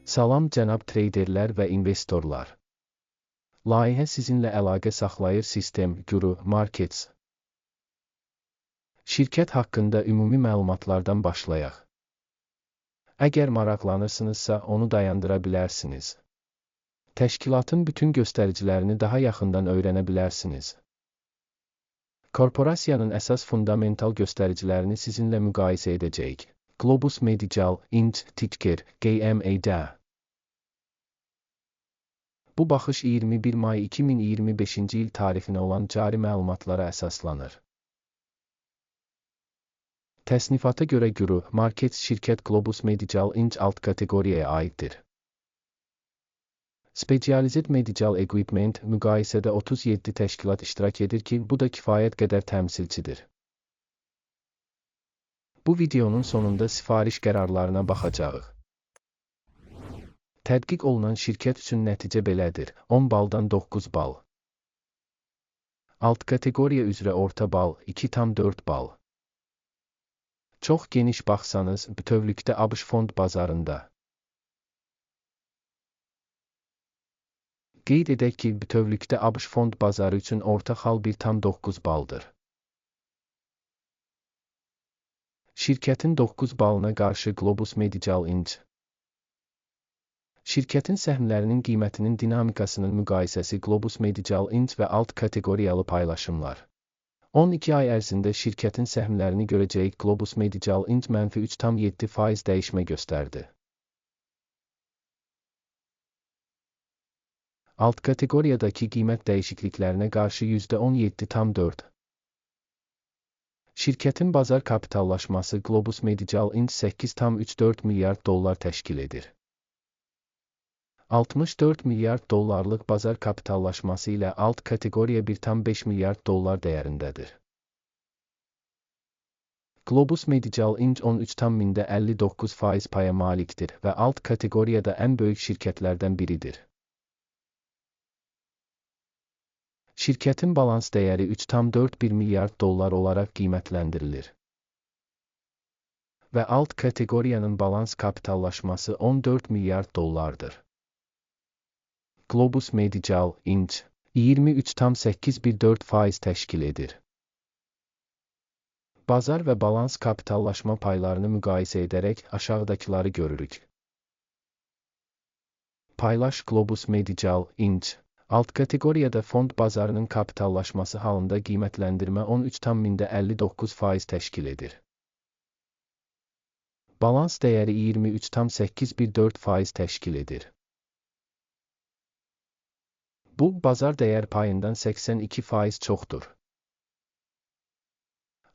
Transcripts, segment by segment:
Salam cənab treyderlər və investorlar. Layihə sizinlə əlaqə saxlayır Sistem Guru Markets. Şirkət haqqında ümumi məlumatlardan başlayaq. Əgər maraqlanırsınızsa, onu dayandıra bilərsiniz. Təşkilatın bütün göstəricilərini daha yaxından öyrənə bilərsiniz. Korporasiyanın əsas fundamental göstəricilərini sizinlə müqayisə edəcəyik. Globus Medical Inc. Ticker GMAD. Bu baxış 21 may 2025-ci il tarixinə olan cari məlumatlara əsaslanır. Təsnifata görə Guru Markets şirkət Globus Medical Inc. Alt kateqoriyaya aiddir. Specialized Medical Equipment müqayisədə 37 təşkilat iştirak edir ki, bu da kifayət qədər təmsilçidir. Bu videonun sonunda sifariş qərarlarına baxacağıq. Tədqiq olunan şirkət üçün nəticə belədir: 10 baldan 9 bal. Alt kateqoriya üzrə orta bal 2,4 bal. Çox geniş baxsanız, bütövlükdə ABŞ fond bazarında. Qeyd edək ki, bütövlükdə ABŞ fond bazarı üçün orta xal 1,9 baldır. Şirkətin 9 balına qarşı Globus Medical Inc. Şirkətin səhmlərinin qiymətinin dinamikasının müqayisəsi Globus Medical Inc. Və alt kateqoriyalı paylaşımlar. 12 ay ərzində şirkətin səhmlərini görəcəyik. Globus Medical Inc. -3,7% dəyişmə göstərdi. Alt kateqoriyadakı qiymət dəyişikliklərinə qarşı %17,4. Şirkətin bazar kapitallaşması Globus Medical Inc. 8,34 milyard dollar təşkil edir. 64 milyard dollarlıq bazar kapitallaşması ilə alt kateqoriya 1,5 milyard dollar dəyərindədir. Globus Medical Inc. 13,59% paya malikdir və alt kateqoriyada ən böyük şirkətlərdən biridir. Şirkətin balans dəyəri 3,41 milyard dollar olaraq qiymətləndirilir. Və alt kateqoriyanın balans kapitallaşması 14 milyard dollardır. Globus Medical Inc. 23,814% təşkil edir. Bazar və balans kapitallaşma paylarını müqayisə edərək aşağıdakıları görürük. Paylaş Globus Medical Inc. Alt kateqoriyada fond bazarının kapitallaşması halında qiymətləndirmə 13,59% təşkil edir. Balans dəyəri 23,814% təşkil edir. Bu, bazar dəyər payından 82% çoxdur.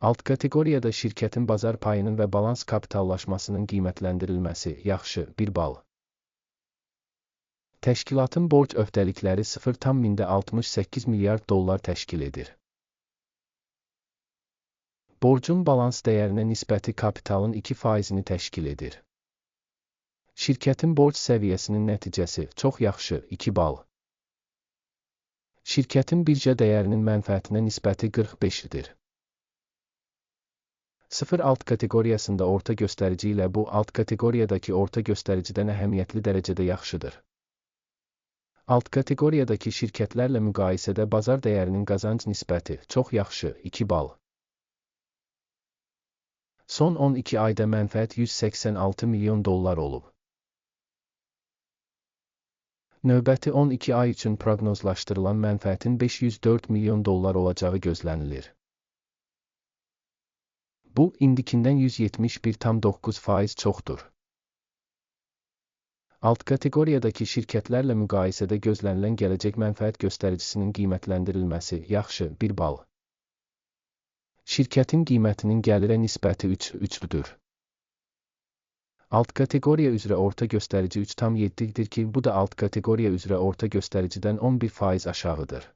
Alt kateqoriyada şirkətin bazar payının və balans kapitallaşmasının qiymətləndirilməsi yaxşı, 1 bal. Təşkilatın borc öhdəlikləri 0,68 milyard dollar təşkil edir. Borcun balans dəyərinə nisbəti kapitalın 2%-ni təşkil edir. Şirkətin borc səviyyəsinin nəticəsi çox yaxşı, 2 bal. Şirkətin birja dəyərinin mənfəətinə nisbəti 45-dir. 0 alt kateqoriyasında orta göstərici ilə bu alt kateqoriyadakı orta göstəricidən əhəmiyyətli dərəcədə yaxşıdır. Alt kateqoriyadakı şirkətlərlə müqayisədə bazar dəyərinin qazanc nisbəti çox yaxşı, 2 bal. Son 12 ayda mənfəət 186 milyon dollar olub. Növbəti 12 ay üçün proqnozlaşdırılan mənfəətin 504 milyon dollar olacağı gözlənilir. Bu, indikindən 171,9% çoxdur. Alt kateqoriyadakı şirkətlərlə müqayisədə gözlənilən gələcək mənfəət göstəricisinin qiymətləndirilməsi yaxşı, 1 bal. Şirkətin qiymətinin gəlirə nisbəti 3,3-dür. Alt kateqoriya üzrə orta göstərici 3,7-dir ki, bu da alt kateqoriya üzrə orta göstəricidən 11% aşağıdır.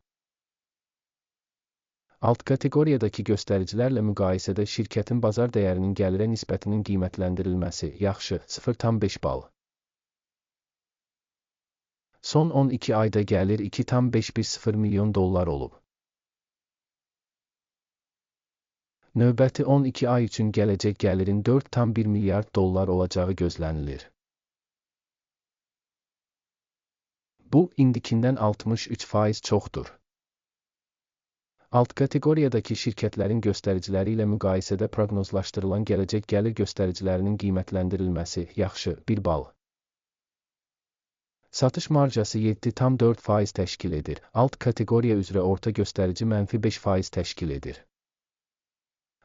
Alt kateqoriyadakı göstəricilərlə müqayisədə şirkətin bazar dəyərinin gəlirə nisbətinin qiymətləndirilməsi yaxşı, 0,5 bal. Son 12 ayda gəlir 2,510 milyon dollar olub. Növbəti 12 ay üçün gələcək gəlirin 4,1 milyard dollar olacağı gözlənilir. Bu, indikindən 63% çoxdur. Alt kateqoriyadakı şirkətlərin göstəriciləri ilə müqayisədə proqnozlaşdırılan gələcək gəlir göstəricilərinin qiymətləndirilməsi yaxşı, 1 bal. Satış marjası 7,4% təşkil edir. Alt kateqoriya üzrə orta göstərici -5% təşkil edir.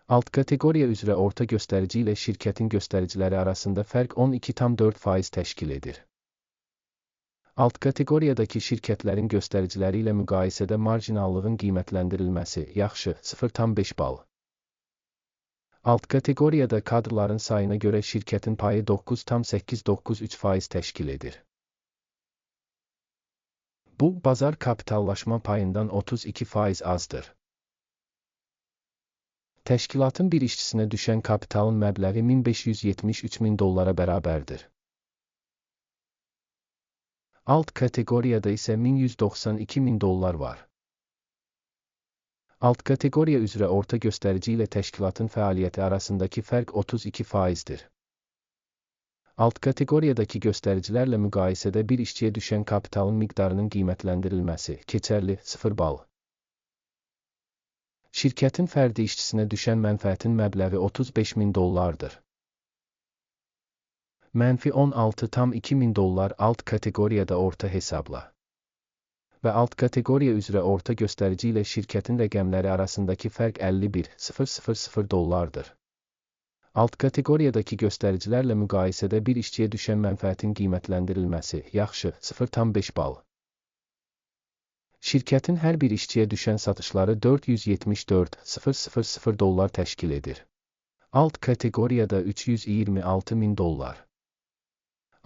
Alt kateqoriya üzrə orta göstərici ilə şirkətin göstəriciləri arasında fərq 12,4% təşkil edir. Alt kateqoriyadakı şirkətlərin göstəriciləri ilə müqayisədə marjinallığın qiymətləndirilməsi yaxşı, 0,5 bal. Alt kateqoriyada kadrların sayına görə şirkətin payı 9,893% təşkil edir. Bu, bazar kapitallaşma payından 32% azdır. Təşkilatın bir işçisinə düşən kapitalın məbləği 1573 min dollara bərabərdir. Alt kateqoriyada isə 1192 min dollar var. Alt kateqoriya üzrə orta göstərici ilə təşkilatın fəaliyyəti arasındakı fərq 32%-dir. Alt kateqoriyadakı göstəricilərlə müqayisədə bir işçiyə düşən kapitalın miqdarının qiymətləndirilməsi keçərli, 0 bal. Şirkətin fərdi işçisinə düşən mənfəətin məbləği 35 min dollardır. -16,2 min dollar alt kateqoriyada orta hesabla. Və alt kateqoriya üzrə orta göstərici ilə şirkətin rəqəmləri arasındakı fərq 51,000 dollardır. Alt kateqoriyadakı göstəricilərlə müqayisədə bir işçiyə düşən mənfəətin qiymətləndirilməsi yaxşı, 0,5 bal. Şirkətin hər bir işçiyə düşən satışları 474,000 dollar təşkil edir. Alt kateqoriyada 326 min dollar.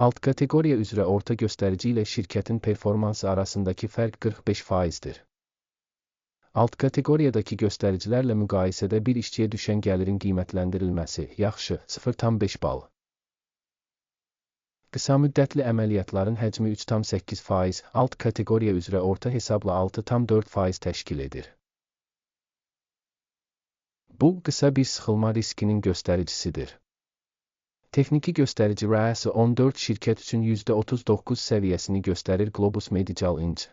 Alt kateqoriya üzrə orta göstərici ilə şirkətin performansı arasındakı fərq 45%-dir. Alt kateqoriyadakı göstəricilərlə müqayisədə bir işçiyə düşən gəlirin qiymətləndirilməsi yaxşı, 0,5 bal. Qısa müddətli əməliyyatların həcmi 3,8%, alt kateqoriya üzrə orta hesabla 6,4% təşkil edir. Bu, qısa bir sıxılma riskinin göstəricisidir. Texniki göstərici RAS 14 şirkət üçün %39 səviyyəsini göstərir Globus Medical Inc.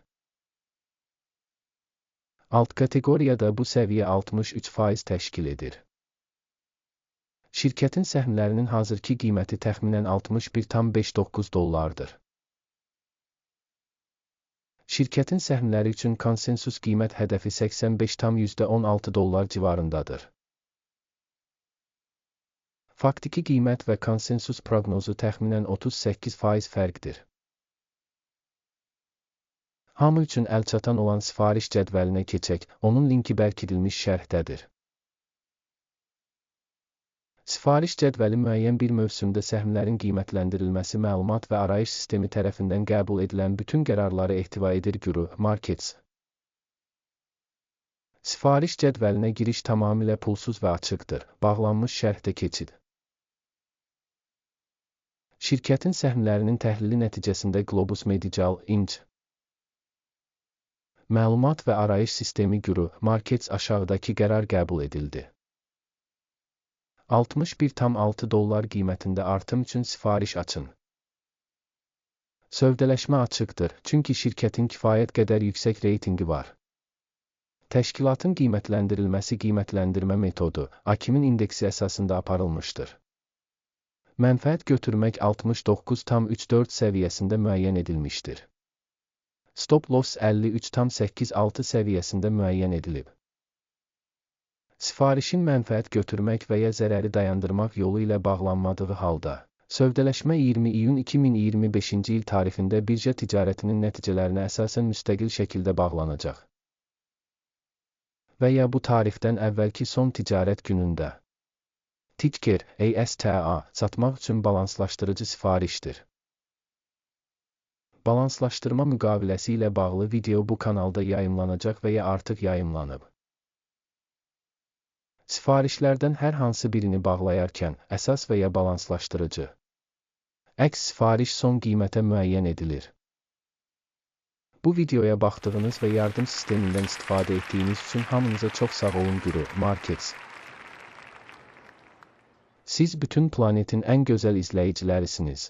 Alt kateqoriyada bu səviyyə 63% təşkil edir. Şirkətin səhmlərinin hazırki qiyməti təxminən 61,59 dollardır. Şirkətin səhmləri üçün konsensus qiymət hədəfi 85,16 dollar civarındadır. Faktiki qiymət və konsensus proqnozu təxminən 38% fərqdir. Hamı üçün əlçatan olan sifariş cədvəlinə keçək, onun linki bərkidilmiş şərhdədir. Sifariş cədvəli müəyyən bir mövsümdə səhmlərin qiymətləndirilməsi məlumat və arayış sistemi tərəfindən qəbul edilən bütün qərarları ehtiva edir Guru Markets. Sifariş cədvəlinə giriş tamamilə pulsuz və açıqdır, bağlanmış şərhdə keçid. Şirkətin səhmlərinin təhlili nəticəsində Globus Medical Inc. Məlumat və arayış sistemi Guru Markets aşağıdakı qərar qəbul edildi. 61,6 dollar qiymətində artım üçün sifariş açın. Sövdələşmə açıqdır, çünki şirkətin kifayət qədər yüksək reytinqi var. Təşkilatın qiymətləndirilməsi qiymətləndirmə metodu AKİM-in indeksi əsasında aparılmışdır. Mənfəət götürmək 69,34 səviyyəsində müəyyən edilmişdir. Stop loss 53,86 səviyyəsində müəyyən edilib. Sifarişin mənfəət götürmək və ya zərəri dayandırmaq yolu ilə bağlanmadığı halda, sövdələşmə 20 iyun 2025-ci il tarixində birja ticarətinin nəticələrinə əsasən müstəqil şəkildə bağlanacaq. Və ya bu tarixdən əvvəlki son ticarət günündə. Ticker, ASTA, satmaq üçün balanslaşdırıcı sifarişdir. Balanslaşdırma müqaviləsi ilə bağlı video bu kanalda yayımlanacaq və ya artıq yayımlanıb. Sifarişlərdən hər hansı birini bağlayarkən, əsas və ya balanslaşdırıcı. Əks sifariş son qiymətə müəyyən edilir. Bu videoya baxdığınız və yardım sistemindən istifadə etdiyiniz üçün hamınıza çox sağ olun Guru Markets. Siz bütün planetin ən gözəl izləyicilərisiniz.